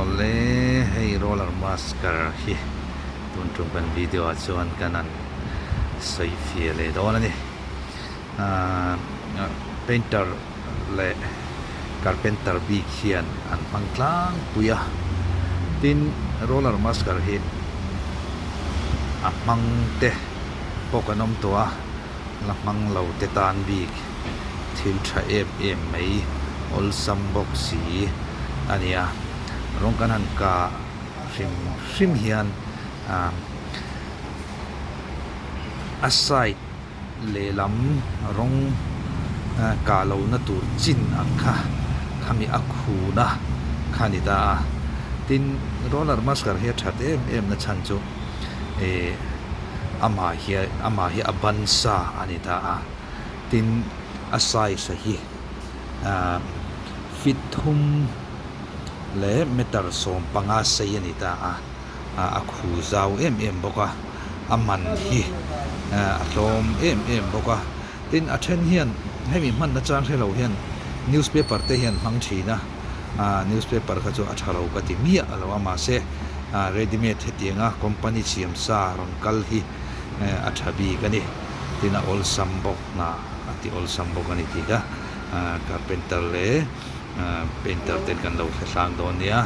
Awle hei roller masker hi tun tum kan video ah chuan kan han sawi fiah leh dawn a ni. Ahh painter leh carpenter bik hian an hmang tlangpui a, tin roller masker hi a hmang te pawh kan awm tawh a, la hmang lo te tan bik thil tha em em mai awlsam bawk si a ni a, rawng kan han kah hrim hrim hian ah a side lehlam rawng kah lohna tur chin ang kha khami a khuna kha a ni ta a, tin roller masker hi a that em em na chhan chu ih amah hi amah hi a ban sa a ni ta a, tin a size a hi ah feet thum leh meter 15 sei a ni ta a. a khu zau em em bawk a, a man hi a tlawm em em bawk a, tin a then hian hemi hman na chang hre lo hian newspaper te hian hmang thin a, newspaper kha chu a tha lo ka ti miah lo a mahse ready made hetianga company siam sa rawn kal hi a tha bik a ni, tin a awlsam bawk hna a ti awlsam bawk a ni tih kha carpenter leh painter ten kan lo hre hlang dawn nia.